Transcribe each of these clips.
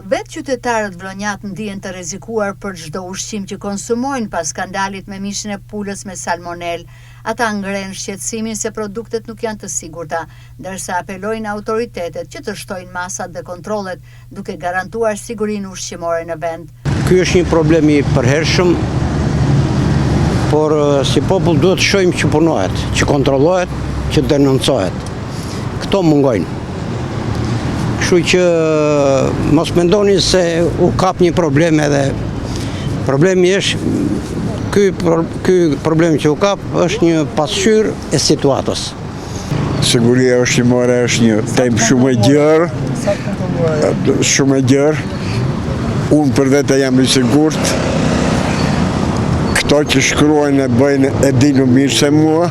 Vetë qytetarët vlonjatë ndihen të rrezikuar për çdo ushqim që konsumojnë pas skandalit me mishin e pulës me salmonelë. Ata ngrenë shqetësimin se produktet nuk janë të sigurta, ndërsa apelojnë autoritetet që të shtojnë masat dhe kontrollet duke garantuar sigurinë ushqimore në vend. Ky është një problem i përhershëm, por si popull duhet të shohim që punohet, që kontrollohet, që denoncohet. Këto mungojnë. Kështu që mos mendoni se u kap një problem edhe problemi është ky ky problem që u kap është një pasqyrë e situatës. Siguria ushqimore është një temë shumë e gjerë, shumë e gjerë. Unë për vete jam i sigurt. Këto që shkruajnë e bëjnë e dinë më mirë se mua.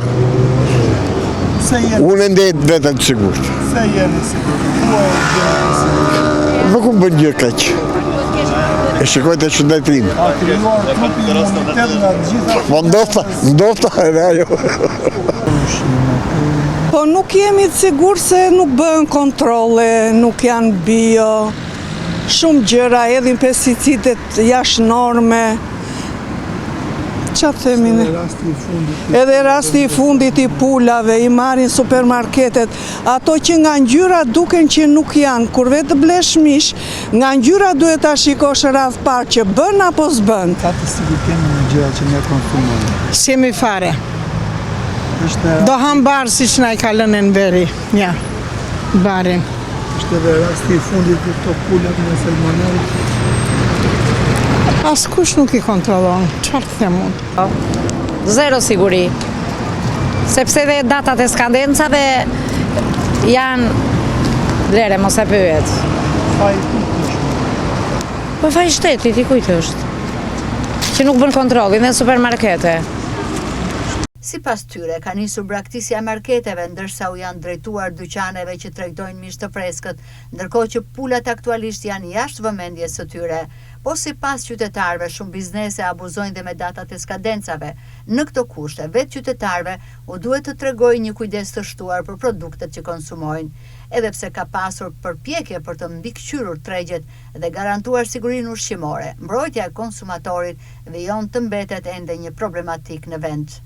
Unë e ndjej veten të sigurt. Pse jeni i sigurt? Ku e gjeni të sigurt? Nuk më bën gjë keq. E shikoj te shëndeti im. Ka krijuar trupi imunitet nga të gjitha... Po ndoshta, ndoshta edhe ajo. Po nuk jemi të sigurt se nuk bëhen kontrolle, nuk janë bio, shumë gjëra, hedhin pesticidet jashtë norme. Ça të themi ne? Edhe rasti i fundit i pulave, i marrin supermarketet, ato që nga ngjyra duken që nuk janë, kur vetë të blesh mish, nga ngjyra duhet ta shikosh radhë parë që bën apo s'bën. Sa të sigurt jemi në gjërat që ne konsumojmë? S'jemi fare. Do hamë bar siç na i ka lënë Enveri, ja, barin. Është edhe rasti i fundit për këto pulat me salmonellë. Askush nuk i kontrollon, çfarë të them unë? Zero siguri. Sepse dhe datat e skadencave janë lere, mos e pyet. Faji kujt është? Po faji shtetit, i kujt është? Që nuk bën kontrollin dhe supermarkete. Sipas tyre, ka nisur braktisja e marketeve, ndërsa u janë drejtuar dyqaneve që tregtojnë mish të freskët, ndërkohë që pulat aktualisht janë jashtë vëmendjes së tyre. Po sipas qytetarëve, shumë biznese abuzojnë dhe me datat e skadencave. Në këto kushte, vetë qytetarëve u duhet të tregojnë një kujdes të shtuar për produktet që konsumojnë. Edhe pse ka pasur përpjekje për të mbikëqyrur tregjet dhe garantuar sigurinë ushqimore, mbrojtja e konsumatorit vijon të mbetet ende një problematikë në vend.